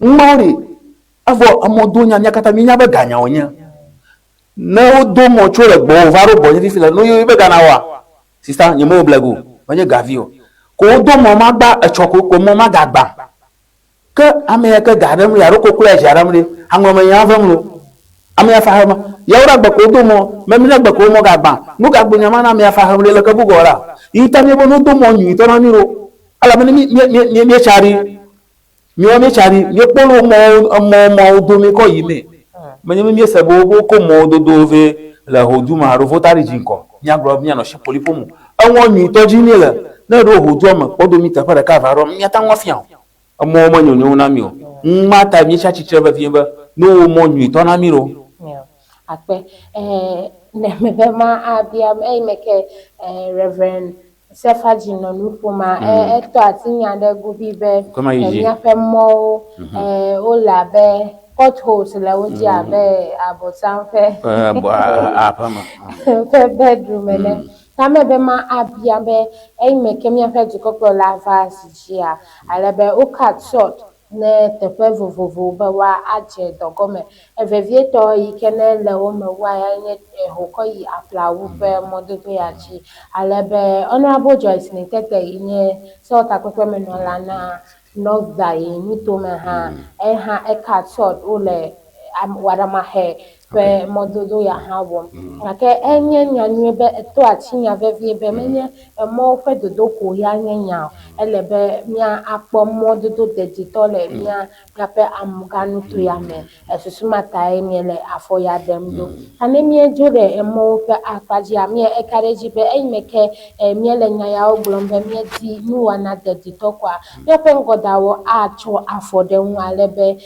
Ŋmawo ɖe, evɔ emɔ do nya mía katã míenya be ganya wònye. Ne wodo mɔ tso le gbɔwò va ɖo gbɔnye fifi le, nu yi be ga na woa? Sista, nye mewɔ blegu o, menye gavi o. Ko wodo mɔ magba etsɔ ko, ko mɔ magagbã. Ke ame ya ke ga ɖem le alo kokloa dzi aɖem ɖe, aŋlɔ me nya vem lo. Ame ya fa hem, yawo ɖe agbe ko wodo mɔ, mɛ mi ɖe agbe ko mɔ gagbã. Nu gagbo nya ma na ame ya fa hem ɖe leke bu gɔ la. Yi ta mi be no do mɔ nyuitɔ na mi ɖo. Elabena mi mi mi mi mi tsa ɖi. Miwo mi tsa ɖi, mi kpɔ lo mɔ emɔ mɔwo do mi kɔ yi mɛ. Menye mi mi se be wo ko mɔwo dodo vɛ le hodu ma alo vota ɖi dzi ŋkɔ. Mia gblɔ mia nɔ shi polipo mu. Ewɔ nyuitɔ dzi mi le. Ne ɖo hodua me kpɔ do mi teƒe ɖeka va ɖo mia ta ŋɔ fia o. Emɔwo menyonyo na mí o. Nu ma tae míetsia tsitre vevie be ne wowɔ mɔ nyuitɔ na mí ɖo. Yeah. Akpe. Eh, ne mebe ma abia eyi me ke eh, Reverend Sefa dzi nɔ nu ƒoma, mm. eh, etɔ asi nya ɖe gobi be eh, míaƒe mɔwo mm -hmm. eh, wole abe potholes le wo dzi mm. abe abosam ƒe ƒe bedroom ene. Mm. Ta mebe ma abia be eyime ke míaƒe dukɔkplɔla va zi dzia, ale be wo cut short ne teƒe vovovowo be woa adze dɔ gɔme. Vevietɔ yi ke ne le wo me wua ya nye eho kɔ yi Aplawu ƒe mɔdodo ya dzi. Ale be Honourable Joyce Nitete yi nye sewɔtakpekpemenɔla na North Dayi nutome hã, eha e cut short wole Waɖamaxe ƒe mɔdodo ya hã wɔm. Gake enye nya nyuie be eto atsi nya vevie be menye emɔwo ƒe dodo ko ya nye nya o. Ele be mía akpɔ mɔdodo deditɔ le mía míaƒe amuganuto ya me. Esusu ma tae míele afɔ ya ɖem ɖo. Ta ne míedzo ɖe emɔwo ƒe akpa dzia, mía eka ɖe edzi be eyime ke míele nya yawo gblɔm be míedi nuwɔna deditɔ koa, míaƒe ŋgɔdawo atsɔ afɔ ɖe eŋu ale be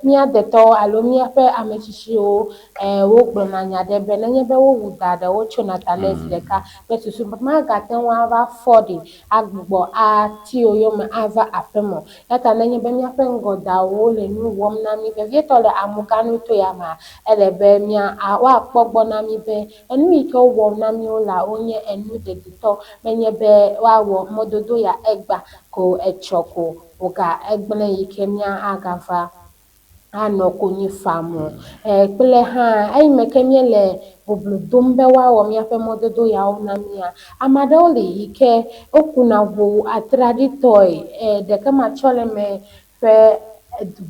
mía detɔwo alo míaƒe ame tsitsiwo wogblɔna nya ɖe be nenye be wowu da ɖe wotsona ta nɛ zi ɖeka kple susu be magate ŋu ava fɔ ɖi agbugbɔ ati wo yome ava aƒeme o. Eya ta nenye be míaƒe ŋgɔdawo le nu wɔm na mí vevietɔ le amugãnuto ya mea, ele be mía woakpɔ gbɔ na mí be enu yi ke wowɔm na mí wolea wonye enu deditɔ menye be woawɔ mɔdodo ya egbea ko etsɔ ko Woga egblẽ yi ke mía agava anɔ konyi fam o. E kple hã eyime ke míele boblo dom be woawɔ míaƒe mɔdodo yawo na mía, ame aɖewo li yi ke wokuna ʋu atraɖitɔe e ɖeke matsɔleme ƒe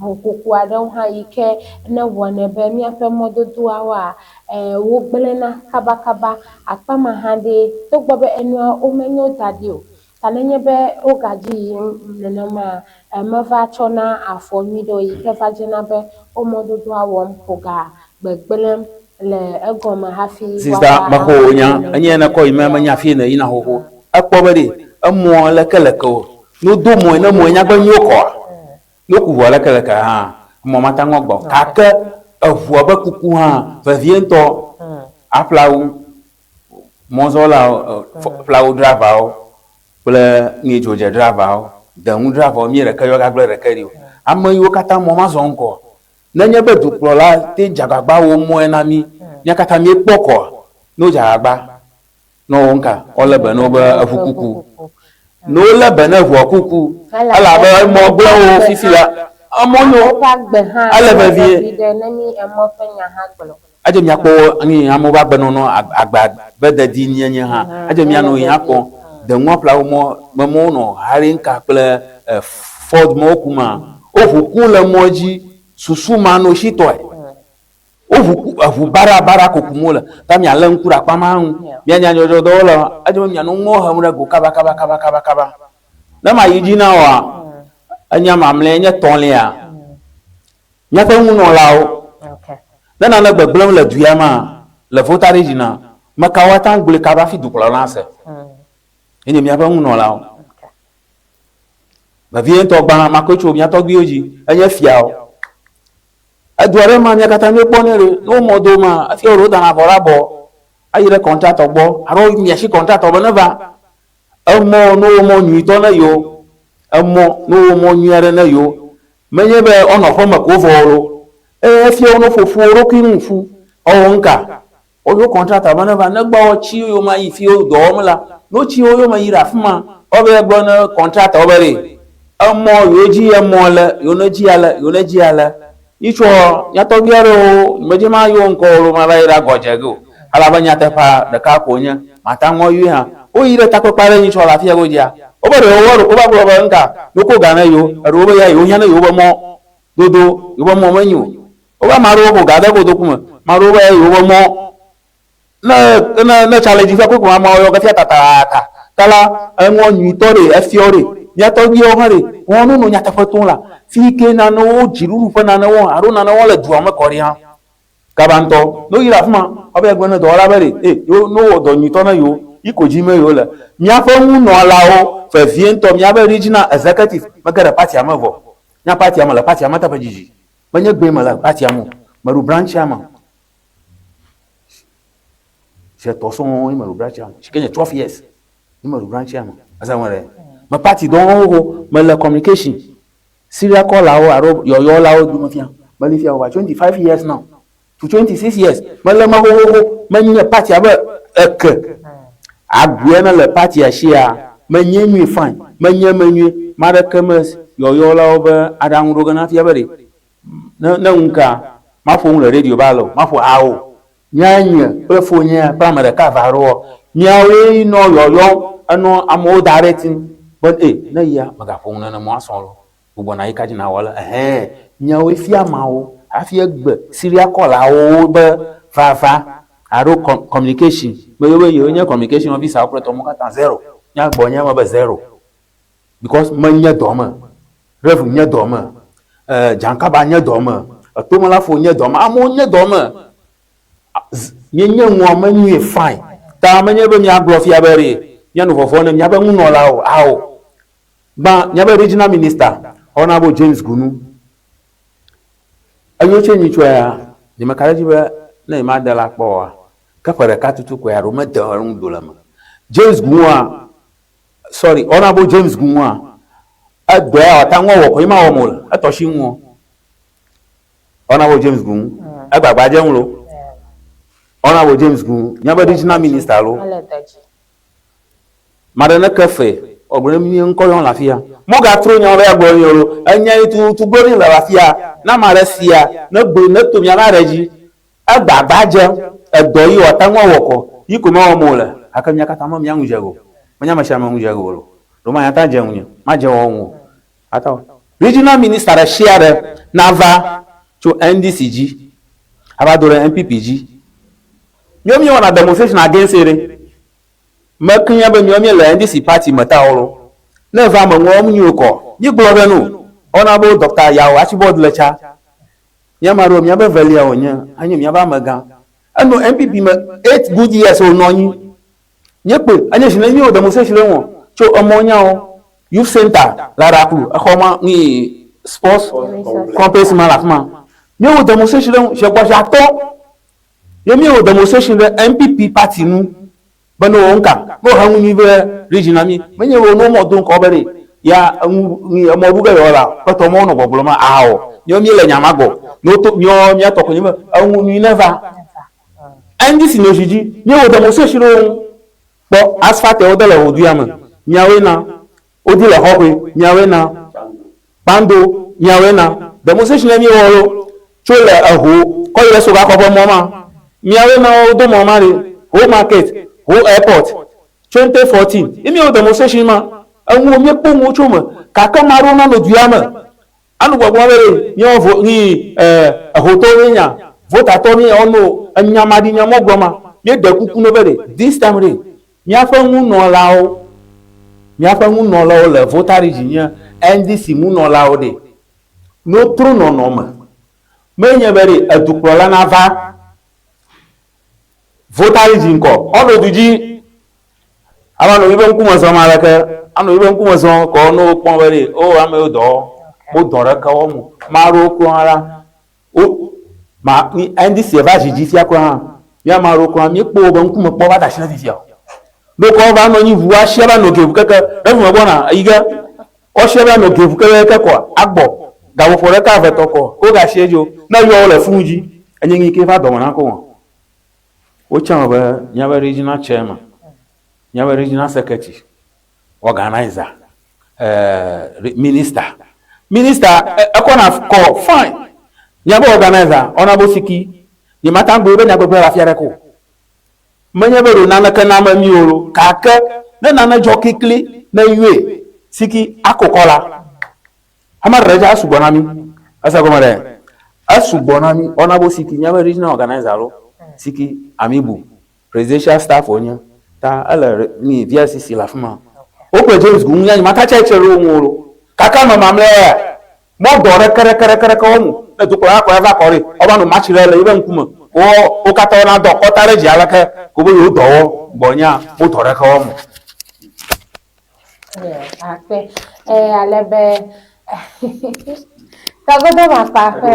ʋukuku aɖewo hã yi ke ne wɔnɛ be míaƒe mɔdodoawoa e wogblẽna kabakaba. Akpa ma hã ɖe togbɔ be enua womenyo da ɖi o Ta nenye be wogadzi yiyim nenemaa, meva tsɔna afɔ nyui ɖe o yi ke va dzena be wo mɔdodoa wɔm ƒo ga gbegblẽm le egɔme hafi Sista, woava mexɔ wò nya, awɔ enye nekɔ yi me menya fi nèyina xoxo. Ekpɔ be ɖe emɔ leke leke o. Ne wodo mɔe ne mɔe nyagbe nyuiwo kɔa, ne woku ʋua leke leke hã, emɔ mate ŋu agbɔ o. Gake eʋua be kuku hã, vevietɔ aƒlawu Mɔzɔlawo, ƒlawo dravawo kple ŋedzodze dravawo, deŋu dravawo, mí ɖeke yɔ gagblẽ ɖeke ɖi o. Ame yiwo katã mɔ ma zɔ ŋkɔ. Nenye be dukplɔla te dze agbagba wɔ mɔe na mí, mía katã míekpɔ kɔa, ne wodze agbagba ne wowɔ ŋka, woalé be na wo be eŋu kuku. Ne wolé be na eŋua kuku, elabe emɔ gblẽ wo fifi la, emɔ nyo, ele vevie. Edze miakpɔ nu yi amewo ƒe agbenɔnɔ, agba be dedinyenye hã. Edze mianɔ yi akpɔ deŋua ƒleawo mɔ me mɔwo nɔ Harinka kple Ford mɔwo kuma. Woʋu ku le mɔ dzi susu manɔsitɔe. Woʋu ku eʋu baɖabaɖa ko kum wole. Ta mialé ŋku ɖe akpa ma ŋu. Mia nyadzɔdzɔdɔwɔlawo, edze be mianɔ nuwo hem ɖe go kabakabakabakaba. Ne mayi dzi na wòa, enya mamlɛa nye tɔ̃lia. Míaƒe ŋunɔlawo, ne nane gbegblẽm le du ya mea, le vota ɖe dzi na, mekawo ate ŋu gblɔe kaba hafi dukplɔla nase? Enye míaƒe ŋunɔlawo. Vevietɔ gbã, makɔe tso mía tɔgbuiwo dzi, enye fiawo. Edu aɖe ma mía katã míekpɔnɛ ɖe, ne womɔ do ma, efia wo ɖe wodana avɔ ɖe abɔ ayi ɖe kɔntratɔ gbɔ alo miasi kɔntratɔ be neva. Emɔ ne womɔ nyuitɔ ne yewo, emɔ ne womɔ nyui aɖe ne yewo. Menye be woanɔ aƒeme ko vɔ o lo. Eye efia wo ne woƒo ƒu wo ɖokui nu ƒu. Ewɔ nuka? Woɖo kɔntrata be neva negba woatsi wo yome ayi fi wo dɔ wɔm la. Ne wotsi wo yome yi ɖe afi ma, woava gblɔ ne kɔntratawo be ɖe, emɔ yewo dzi emɔ le, yewo nedzi ale, yewo nedzi ale. Nyitsɔ mía tɔgbui aɖewo, nyemedze mayɔ wo ŋkɔ o, mava yi ɖe agɔ dze ge o. Elabe nyateƒea ɖeka ko wonye, mate ŋu ayɔe hã. Woyi ɖe takpekpe aɖe nyitsɔ le afia godzia, wobe ɖe wowɔ ɖo wova gblɔ be nuka, woko ga na yewo, eɖewo be ya yewohiã ne yewobe mɔ dodo, yewobe mɔ menyo o. Wobe ame aɖewo ƒo ga de kotoku me, ame aɖewo be yewobe mɔ Ne ne ne tsa le dzi ƒe koko amewo yɔ ke fia tatata. Ta la eŋɔ nyuitɔ ɖe efiɔ ɖe mía tɔgbuiwo hã ɖe wɔn no no nyateƒe tom la fi ke nanewo dziɖuɖu ƒe nanewo alo nanewo le dua me kɔ ɖi hã. Kaba ŋutɔ ne woyi ɖe afi ma wobe gblɔ ne dɔwɔla be ɖe e yewo ne wowɔ dɔ nyuitɔ na yewo yi ko dzi me yewo le. Míaƒe ŋunɔlawo vevie ŋutɔ míabe regional executive mege ɖe partia me vɔ. Mía partia me le partia me teƒe dzidzi. Menye gbee mele partia me o. Meɖu branchia me. Zetɔ sɔŋ ye meɖo branchia me. Si ke nye 12 years ye meɖo branchia me. Eza ŋue ɖe. Me party dɔ wɔm xoxo. Mele communication, serial caller-wo alo yɔyɔlawo dome fia. Meli fia over 25 years now to 26 years. Mele eme xoxoxo. Menye party abe eke. Agbea ne le party-a shia, menye nyuie fine. Menye eme nyuie. Maɖeke me yɔyɔlawo be aɖaŋu ɖo ge na fia be ɖe Ne ne ŋu kea, maƒo nu le radio ba le o, maƒo ao. Mía nye kple fonyea kple ame ɖeka eve aɖewoa, míawoe nɔ yɔyɔm enɔ amewo da ɖe tim be e ne yia mègaƒo nu nenema asɔ lo. Gbugbɔ nàyi ka dzi nàwɔ le ehɛ̃. Míawoe fia ameawo hafi egbe Syria kɔlawo be vava alo communication. Meyɔ be yewo nye communication officer wo kple tɔwo katã zero. Mía gbɔ nye eme be zero. Because menye dɔ me. Rev nye dɔ me. Eh, Jankaba nye dɔ me. Etomelafo nye dɔ me. Amewo nye dɔ me. Míenye nua me nyuie fine. Ta menye be míagblɔ fia be ɖe míanɔ vɔvɔ̃ ne míaƒe nunɔlawo o. Ao. Gbã, míaƒe regional minister, Honourable James Gunu. Enyo tse nyitsɔe ya, nyemeka ɖe edzi be ne nyemade la kpɔ oa, ke ƒe ɖeka tutu koe alo mede enu do le eme. James Gunua, Sorry, Honourable James Gunwa, edɔ ya wòate ŋu awɔ ko ye ma wɔm wòle, etɔ shi ŋu. Honourable James Gun, egbagba dze ŋu lo. Honourable James Gun, míabe regional minister lo. Maɖe ne ke fe, ɔgblɔ ne mí ŋkɔ yɔm le afia. Mɔgatro nya be agblɔ ni lo, enya yi tutu gblɔ ni le afia, na ame aɖe sia, ne gblɔ ne to míabe aɖe dzi. Egbagba dze, edɔ yi wòate ŋu awɔ kɔ, yi ko mewɔm wòle, gake mía katã me mía ŋu dze ge o. Menye amesiame ŋu dze ge wòle o. Ɖo manya te adze ŋunye, madze wɔwɔ ŋu o. Ate ŋu. Regional Minister ɖesiaɖe nava tso NDC dzi ava do ɖe NPP dzi. Míawo míewɔna demonstration against it ɖe. Mekliã be míawo míele NDC party me ta o lo. Ne eva ame ŋu wɔm nyuie o kɔ, mígblɔ ɖe nu. Honourable Doctor Yaw Archibald Letsa Mía ame aɖewo, míabe evelia wònye, enye míaƒe amegã. Enɔ NPP me eight good years wònɔ anyi. Míekpɔe, enye zi ne míewɔ demonstration ɖe eŋu tso emɔ nyawo, youth center le Aɖaklu, exɔ ma nyi sports complex ma le afi ma. Míewɔ demonstration ɖe eŋu zi gbɔ zi atɔ̃ ye míewɔ demonstration ɖe NPP party ŋu. Be ne wò ŋka, ne wòhe nu nyui vɛ region na mí, menye wò ne womɔ do ŋkɔ be ɖe ya enu emɔ ɖu ge yewoa la, ƒetɔ mɔ wonɔ gbɔgblɔ ma ao. Míawo míele nya ma gbɔ. Ne woto míawo mía tɔ ko nye be enu nyui ne va. NDC nɔ zi dzi, míewɔ demonstration ɖe wo ŋu. Kpɔ asphalt wode le ʋɔduya me, míawoe na. Wodi le xɔxɔe, míawoe na. Kpando, miawoe na. Demonstration ɖe miewɔ lo tso le eho kɔ yi ɖe soga kɔƒe mɔ ma. Miawoe na wodo mɔ ma ɖe. Ho market, ho airport. 2014 ye miewɔ demonstration ma. Enuwo miekpɔ nuwo tso eme. Gake ame aɖewo nanɔ dua me anɔ gbɔgblɔm be ɖe miewɔ vo nyi ehotɔwo mienya, votatɔwo mienya wonɔ enya maɖinya mɔ gblɔm ma. Mieɖe kuku no be ɖe this time ɖe Míaƒe ŋunɔlawo, míaƒe ŋunɔlawo le Volta Region nye NDC ŋunɔlawo ɖe, ne wotrɔ nɔnɔme, menye be ɖe edukplɔla nava Volta Region kɔ, woanɔ du dzi ava nɔ míaƒe ŋkume zɔm aleke, anɔ míaƒe ŋkume zɔm kɔ ne wokpɔ be ɖe, o amewo dɔ, wodɔ ɖeke wɔm o. Ame aɖewo kura la, Wo, ma, mi, NDC va zi dzi fia kura hã, mía ame aɖewo kura míekpɔ wobe ŋkume kpɔ va da asi na fifia o. Ɖo kɔ va nɔ anyi ʋu asia va nɔ geʋu keke, ɖe ŋu megbɔna eyi ge, ɔsia va nɔ geʋu keke kɔa, agbɔ, gaƒoƒo ɖeka eve tɔ kɔ, wo ga sie dzo, ne yɔ wo le funu dzi, enye ŋi ke va dɔme na ko wɔn. Wotsã be míabe regional chairman, míabe regional secretary, organizer, eh, minister. Minister, ekɔna kɔ, fine. Miaƒe organizer, Honourable Siki, nye mate ŋu agblɔ be nyagbɔgblɔ le afi aɖeke o. Menye be ɖo naneke na ame mi o lo, gake ne nane dzɔ kikli ne yɔe Siki ako kɔ la, ame ɖe dza esugbɔ na mi. Ese gɔme ɖe? Esugbɔ na mi. Honourable Siki, miaƒe regional organizer lo, Siki Amibu, presidential staff wonye, ta ele mi VLCC le afima. Wokplɔ James Gu ŋu ya nye mate tsi atsitre ɖe wo ŋu o lo. Gake ame mamlɛawo ya, Mɔ dɔ ɖeke ɖeke ɖeke ɖeke wɔm o. Ne dukplɔla la kplɔe va kɔ ɖi, woava nɔ matsi ɖe le yiƒe ŋkume. Wo wo katã wona dɔ kɔta ɖe dzi aleke ko be yewo dɔ wɔ gbɔ nyea wo dɔ ɖeke wɔm o. Yeah, akpe. Eh, ale be tɔgodo makpa ƒe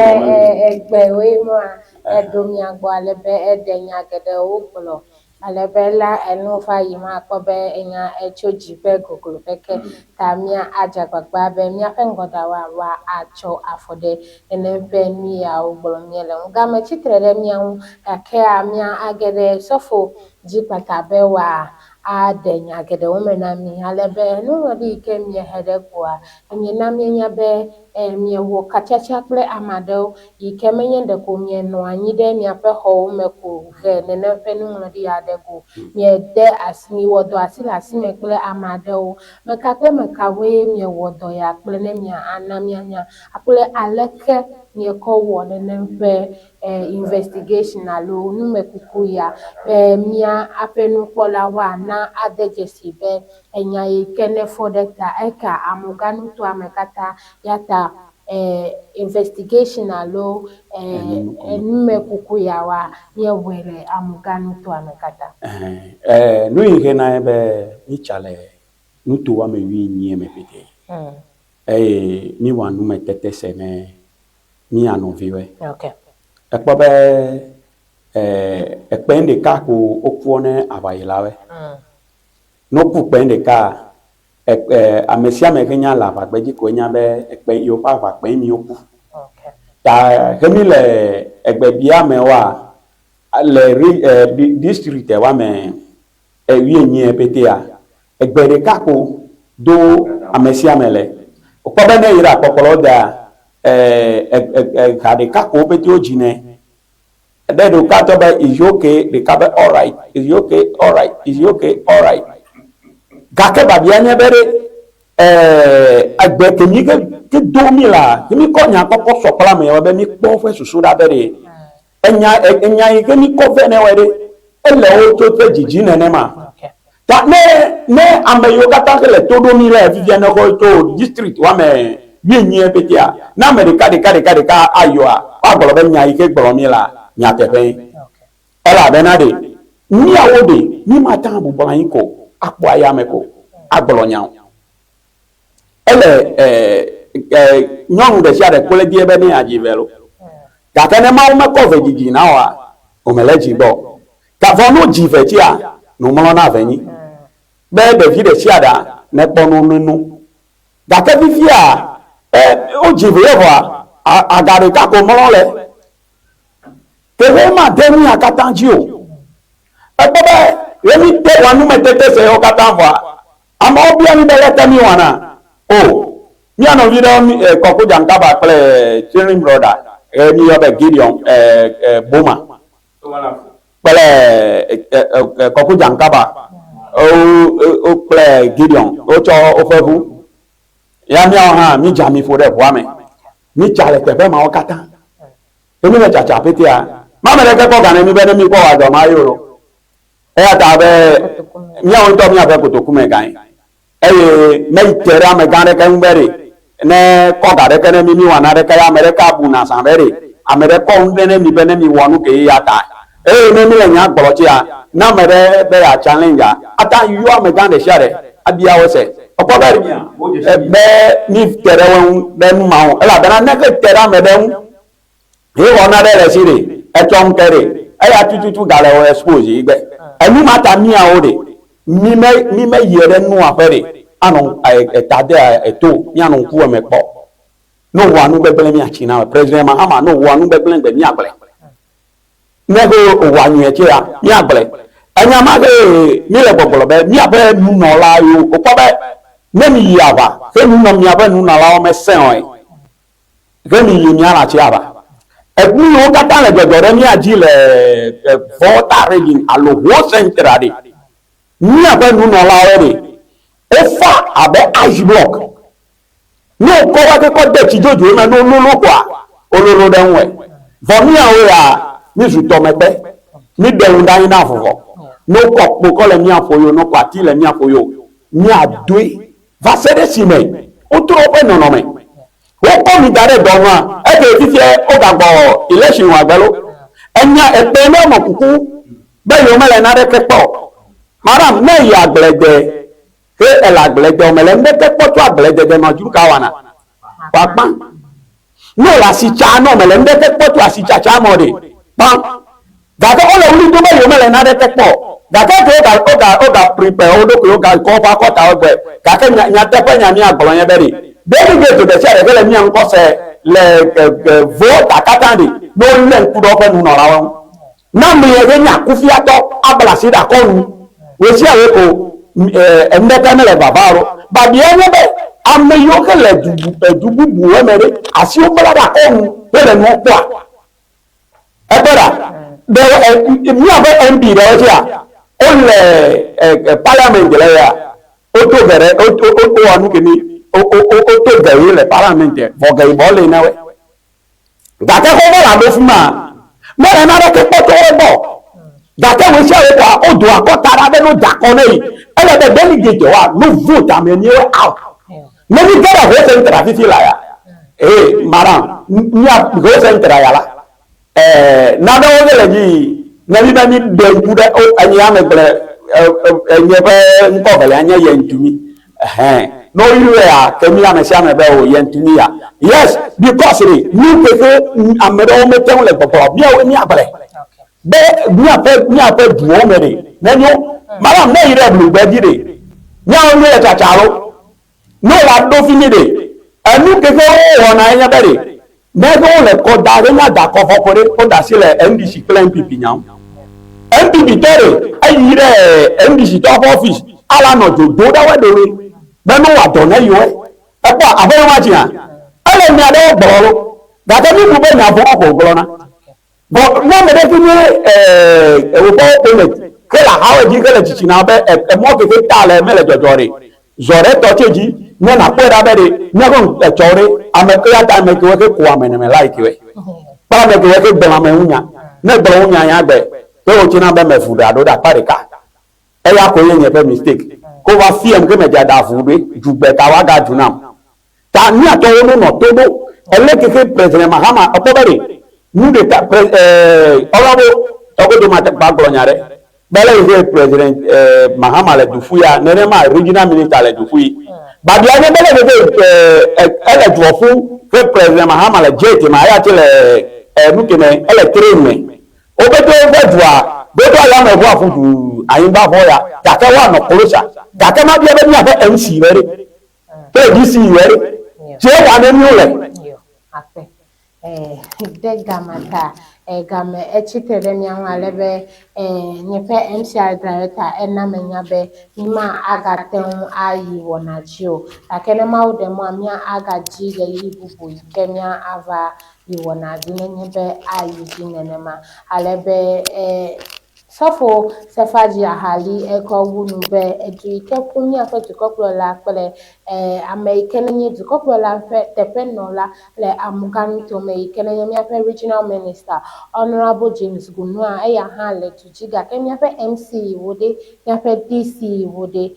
egbewoe ma eɖo mía gbɔ ale be eɖe nya geɖewo gblɔ. Ale be la enu va yi ma akpɔ be enya etso dzi ƒe gogloƒe ke ta mía adze agbagba be míaƒe ŋgɔdawawa atsɔ afɔ ɖe nenem ƒe nu yawo gblɔm míele ŋu. Game tsi tre ɖe mía ŋu gakea mía age ɖe sɔfo dzi kpata be woa aɖe nya geɖewo me na mí ale be nuŋlɔɖi yi ke miehe ɖe goa miena míenya be miewɔ katsatsa kple ame aɖewo yi ke menye ɖeko mienɔ anyi ɖe miaƒe xɔwo me ko he nenem ƒe nuŋlɔɖi aɖe go. Miede asi, miwɔ dɔ asi le asi me kple ame aɖewo. Meka kple mekawoe miewɔ dɔ ya kple ne mia ana mianya kple aleke miekɔ wɔ nenem ƒe investigation alo numekuku ya be mía aƒe nukpɔlawoa na ade dzesi be enya yi ke nefɔ ɖe ta eka amega nutoa me katã ya ta investigation alo numekuku ya wa míewɔe le amega nutoa me katã. Nu yi ke na be mítsa le nuto woame wuienyi me ƒete eye míwɔ numetete se ne mía nɔviwoe. Okay. Ekpɔ be ekpẽ ɖeka ko wokuɔ ne aʋayilawoe. Ne woku kpẽ ɖeka, ame sia ame ke nya le aʋagbedzi koe nya be ekpẽ yewoƒe aʋakpẽ mi woku. Okay. Ta ke mi le egbe bia amewoa, le district woame wuienyi ƒetea, egbe ɖeka ko do ame sia ame le. Wokpɔ be ne yi ɖe akpɔkplɔ dea, ha ɖeka ko wo pete wodzinɛ. Ɖe ɖeka tɔ be is okay, ɖeka be alright, is okay, alright, is okay, alright. Gake babia nye be ɖe egbe ke mi ke ke do mi la, ke mi kɔ nya kɔkɔ sɔ kple amewo be mi kpɔ woƒe susu ɖa be ɖe enya enya yi ke mi kɔ vɛ ne wɔe ɖe ele wo tso ƒe dzidzi nenema. Ta ne ne ame yiwo katã ke le to ɖom mí le fifia ne xɔ tso district woame wuienyi ƒetea, ne ame ɖeka ɖeka ɖeka ɖeka ayɔa, woagblɔ be nya yi ke gblɔ mí la nyateƒee. Elabena ɖe míawo ɖe mímate ŋu abɔbɔ anyi ko akpɔ ayame ko agblɔ nya o. Ele e, e, nyɔnu ɖe sia ɖe kple die be ne yeadzi ve lo. Gake ne Mawu mekɔ ve dzidzi na oa, womele dzi gbɔ o. Gavɔ no dzi ve tsia, no mlɔ na ve nyi. Be ɖevi ɖe sia ɖea ne kpɔ no ne no. Gake fifia, e, wo dzi ve vɔa, aga ɖeka ko mlɔ le. Ke wo ma de nuya katã dzi o. Ekpɔ be ye mi te wa numetete se yewo katã vɔa, amewo bia mi be leke mi wɔna. O, mía nɔvi ɖewo mi, e, Kɔku Jankaba kple Chiring Brother, e, mi yɔ be Gideon, e, e, Boma. Kple Kɔku Jankaba wo kple Gideon wotsɔ woƒe ʋu. Ya míawo hã mídze ami ƒo ɖe ʋua me. Mítsa le teƒe mawo katã. Ke míle tsatsa ƒetea, ma ame ɖeke kpɔ ga ne mí be ne míkpɔ wɔ dɔ ma ye o. Eya ta be míawo ŋutɔ míaƒe kotoku me gae. Eye meyi te ɖe amegã aɖeke ŋu be ɖe ne kɔ ga ɖeke ne mi miwɔ naɖeke ya ame ɖeke abu nazã be ɖe ame ɖe kɔ nuɖe ne mi be ne miwɔ nu ke ya ta. Eye ne mi le nya gblɔ tsia, ne ame ɖe be ya challenge a, ata yɔ amegã ɖesiaɖe abia wo se. Ekpɔ be be mi te ɖe wo ŋu ɖe nu ma ŋu elabena ne ke te ɖe ame ɖe ŋu Ye wɔ naɖe le esi ɖe, etsɔ ŋke ɖe, eya tututu gale wɔ expose yi gbe. Enu ma ta miawo ɖe, mi me, mi me yie ɖe nua ƒe ɖe, anɔ eta de eto, mianɔ ŋku eme kpɔ. Ne wɔ nu gbegble mia tsi na President Mahama, ne wɔ nu gbegble gbe mia gblɔe. Ne he wɔ nyuie tse ya, mia gblɔe. Enya ma ke mi le gbɔgblɔ be miaƒe nunɔla yiwo, wokpɔ be ne mi yi aʋa, he nunɔ miaƒe nunɔlawo me sẽe. Ke mi yi mia la tsi aʋa. Enu yiwo katã le dzɔdzɔ ɖe mía dzi le Volta Region alo Ho Central ɖe, míaƒe nunɔlawo ɖe, wofa abe ice block. Ne wokɔ woa ke kɔ de tsi dzodzroe me ne wololo koa, wololo ɖe ŋue. Vɔ míawo ya, mízu tɔmekpe. Míɖe ŋu ɖe anyi na vuvɔ. Ne wokɔ kpo kɔ le mía ƒo yo, ne wokɔ ati le mía ƒo yo, míadoe va se ɖe esime wotrɔ woƒe nɔnɔme. Wokɔ mi da ɖe dɔ nua, eke fifiɛ wogagbɔ election wɔ agbe lo. Enya ekpe ne wonɔ kuku be yewo mele naɖeke kpɔ o. Madam, ne eyi agble de, ke ele agble de o mele ŋɖeke kpɔ tso agble dede mea dzru ka wɔna? Wòakpã. Ne wole asi tsa ne womele ŋɖeke kpɔ tso asitsatsa me o ɖe, kpã. Gake wole ɣli dom be yewomele naneke kpɔ o. Gake eke woga, woga, woga prepare wo ɖokui, woga kɔ woƒe akɔtawo gbɔe. Gake nya, nyateƒe nya míagblɔ nye be ɖe, delegate ɖe sia ɖe ke le mía ŋkɔ se le e, e, vote katã ɖe, ne wolé ŋku ɖe woƒe nunɔlawo ŋu. Ne ame ye nye akufiatɔ abla asi ɖe akɔnu ɣesiaɣi ko e, ŋɖeke mele vava o. Biabia nye be, ame yiwo ke le du, edu bubuwo me ɖe, asi wobla ɖe akɔnu hele nua kpɔa? Ekpɔe ɖa, ɖe míaƒe MP ɖewo tsɛa, wole parliament le ya, woto ge ɖe, wowɔ nu kemi, woto ge ye le parliament vɔ ge yibɔ le na woe. Gake xɔ va le aɖo fi ma, mele naneke kpɔ tso wo gbɔ. Gake wo sia wo kɔa, wodo akɔta ɖa be no da akɔ ne yi. Ele be delegate wa no vote ame míewoe out. Ne mi ge ɖe Ho Central fifi la ya, ee, madam, mía Ho Central ya la, ee, nanewo ge le dzi yi. Ne mi be mi ɖe ŋku ɖe, o, enye ame gblẽ, enye ƒe ŋkɔ velia nye Yentumi. Ɛhɛn. Ne woyɔe ya, ke mi ame sia ame be o, Yentumi ya. Yes, because ɖe, nu ke ke ame ɖewo mete ŋu le gbɔgblɔ, míawoe míagblɔe. Be míaƒe, míaƒe duwo me ɖe, nenyo, madam, ne yi ɖe Blugbe dzi ɖe, míawo míele tsatsa alo? Ne wole aɖo fi mi ɖe, enu ke ke wowɔna ye nye be ɖe, ne ke wole kɔ da ɖe nya da kɔ vɔ ko ɖe, woda asi le NDC kple NPP nya ŋu. NPP tɔ ɖe, eyi ɖe NDC tɔ ƒe ɔfisi, ala nɔ dzo do ɖe woe ɖoe be ne woa dɔ ne yewoe. Ekpɔa, aƒe ma dzia, ele nya ɖewo gblɔ lo, gake mi bu be nya vɔ̃ ko wògblɔna. Vɔ ne ame ɖe ke nye woƒe opponent ke le axawo dzi hele tsitsina be emɔ ke ke ta le mele dzɔdzɔ ɖe, zɔ ɖe tɔ tse dzi ne nakpɔe ɖa be ɖe míaƒe etsɔ ɖe ame eya ta ame kewo ke ko ame neme like woe kple ame kewo ke gblɔ ame ŋu nya. Ne gblɔ ŋu nya ya gbe ke wotsina be mevu ɖa ɖo ɖe akpa ɖeka. Eya koe nye nye ƒe mistake. Ke wova fiam ke medze aɖa vu ɖe dzugbe ta woaga dzu nam. Ta míatɔwo no nɔ to ɖo ele keke President Mahama ekpɔ be ɖe nu ɖeka pre eh honorable tɔgodo mate gba gblɔ nya ɖe be le yi President eh Mahama le du ƒu ya nenema regional minister le du ƒu yi. Babia nye be le keke eh ele duɔ ƒu ke President Mahama le jet ma eya tse le eh nu keme ele train me. Wo pete woƒe dua dodo ayameʋua ƒu du anyigba vɔ ya gake woanɔ closer gake mabia be míaƒe MC be ɖe. Kple DC yɛ ɖe, tse wa ne míwo le. Yo, akpe. Eh, de game ta, eh, game etsi tre ɖe mía ŋu ale be, eh, nye ƒe MCR director ena menya be míma agate ŋu ayi wɔna dzi o. Gake ne Mawu ɖe mɔa, mía agadzi ɣeyiɣi bubu yi ke mía ava yi wɔna dzi nenye be ayi dzi nenema. Ale be, eh, Sɔfo Sefadzi Ahali ekɔ wu nu be edu yi ke ƒu míaƒe dukɔkplɔla kple ame yi ke nenye dukɔkplɔla ƒe teƒenɔla le Amuga nutome yi ke nenye míaƒe Regional Minister Honourable James Gunua eya hã le du dzi gake míaƒe MC wo ɖe, míaƒe DC wo ɖe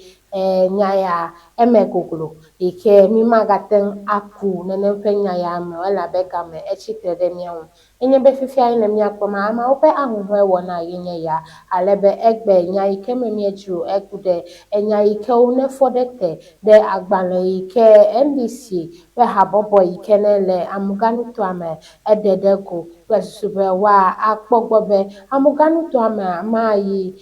nya ya eme goglo yi ke mímagate ŋu aku nenem ƒe nya ya me o elabe game etsi tre ɖe mía ŋu. Nenye be fifiae ne míakpɔ ma, ameawo ƒe ahuhɔ̃e wɔna ye nye ya, ale be egbe nya yi ke me míedzro eku ɖe enya yi ke wo nefɔ ɖe te ɖe agbalẽ yi ke NDC ƒe habɔbɔ yi ke ne le Amuga nutoa me eɖe ɖe go kple susu be woa akpɔ gbɔ be Amuga nutoa mea mayi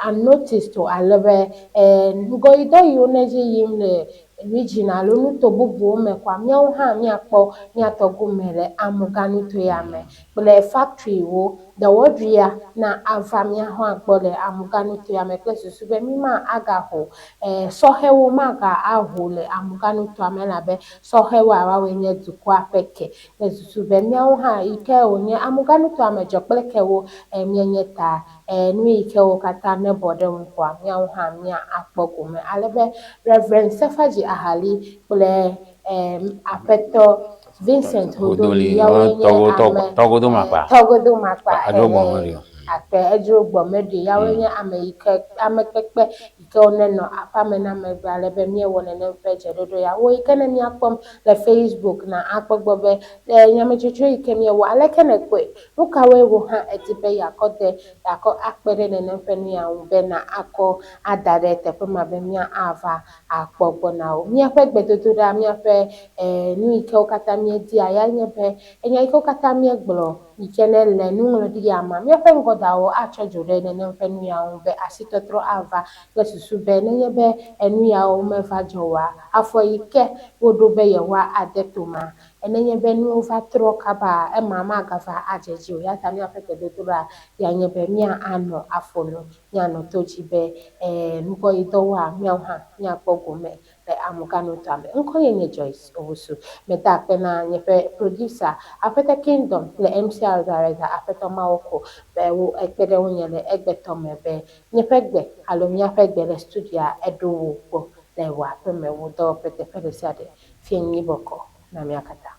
unnoticed o ale be ŋgɔyidɔ yiwo ne dzi yim le region alo nuto bubuwo me koa, míawo hã míakpɔ míatɔ gome le Amuga nuto ya me. kple factorywo, dɔwɔɖuia na ava mía hã gbɔ le Amuga nutoa me kple susu be mí ma agaho e sɔhɛwo maga aho le Amuga nutoa me elabe sɔhɛwoa woawoe nye dukɔa ƒe ke kple susu be míawo hã yi ke wònye Amuga nutoa me dzɔ kple kewo e míenye ta e nu yi ke wo katã nebɔ ɖe ŋkɔa míawo hã mía akpɔ gome ale be Rev. Sefadzi Ahali kple e Aƒetɔ Vincent Hodoli yawoe nye ame Tɔgodo makpa. Tɔgodo makpa. Edzro gbɔmeɖi. Akpe edzro gbɔmeɖi yawoe nye ame yi ke ame kpekpe yi ke wonenɔ aƒeame na megbe ale be míewɔ nenem ƒe dzeɖoɖo ya. Wo yi ke ne míakpɔm le Facebook na akpɔ gbɔ be e nyametsotso yi ke míewɔ aleke nèkpɔe? Nu kawoe wò hã èdi be yeakɔ de yeakɔ akpe ɖe nenem ƒe nu ya ŋu be na akɔ ada ɖe teƒe ma be mía ava akpɔ gbɔ na wò. Míaƒe gbedodoɖa, míaƒe e nu yi ke wo katã míedia ya nye be enya yi ke wo katã míegblɔ yi ke ne le nuŋlɔɖi ya ma, míaƒe ŋgɔdawo atsɔ dzo ɖe nenem ƒe nu ya ŋu be asitɔtrɔ ava kple susu be nenye be enu yawo meva dzɔ oa, afɔ yi ke woɖo be yewoa ade toma, nenye be nuwo va trɔ kaba ema magava adze edzi o. Ya ta míaƒe gbedodoɖa ya nye be mía anɔ afɔ nu, míanɔ to dzi be e ŋgɔyidɔwoa míawo hã míakpɔ gome le Amuga nutoa me. Ŋkɔnye nye Joyce Owusu. Meda akpe na nye ƒe producer Aƒetɔ Kingdom kple MCR director Aƒetɔ Mawoko be wo ekpe ɖe ŋunye le egbetɔ me be nye ƒe gbe alo míaƒe gbe le studioa eɖo wo gbɔ le wò aƒeme, wò dɔwɔƒe teƒe ɖe sia ɖe. Fiẽ nyui bɔkɔ na mía katã.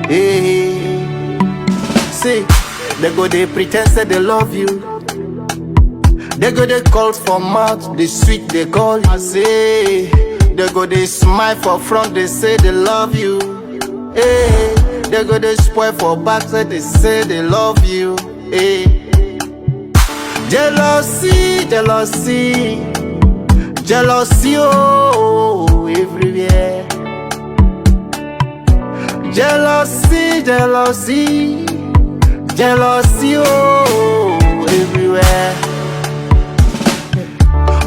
Hey, see, they go they pretend say they love you. They go they call for mouth, they sweet they call you. I say, they go they smile for front, they say they love you. Hey, they go they spoil for back, say they say they love you. Hey, jealousy, jealousy, jealousy, oh, everywhere. Jealousy, jealousy, jealousy, oh, everywhere.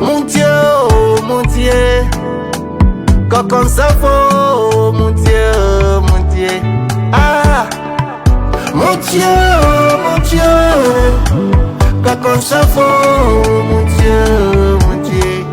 Mon Dieu, oh, mon Dieu, quand ça faut, mon Dieu, mon Dieu. Ah, mon Dieu, oh, mon Dieu, quand ça faut, mon Dieu, mon Dieu.